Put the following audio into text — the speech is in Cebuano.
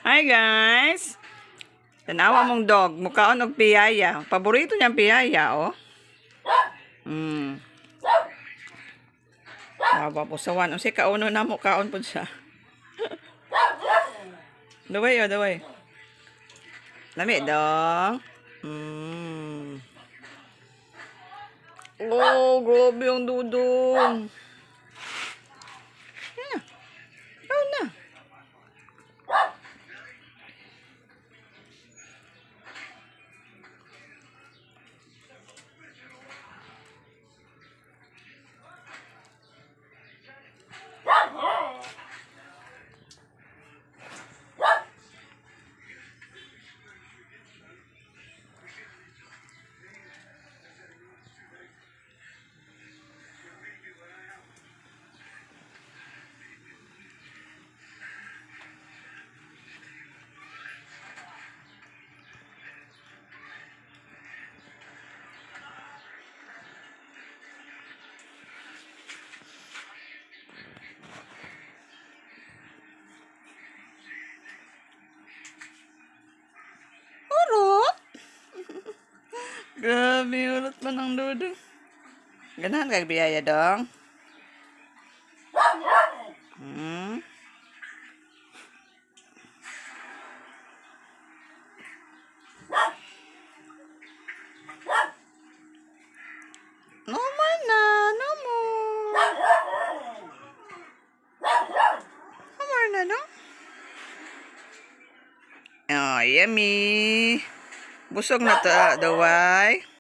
Hi, guys! Tanawa mong dog, mukaon og piyaya. Paborito niyang piyaya, oh. Baba po sa wan. Unsay kauno na mo, kaon po siya. Daway, oh, daway. Lami, dong. Oh, grabe ang dudong. Yan na. Ikaw na. Urot? Grabe, urot man ang dudong. Ganahan kag biyaya, dong? No more na, no more. No more na, no? Oh, yummy. Busog na ta, daway.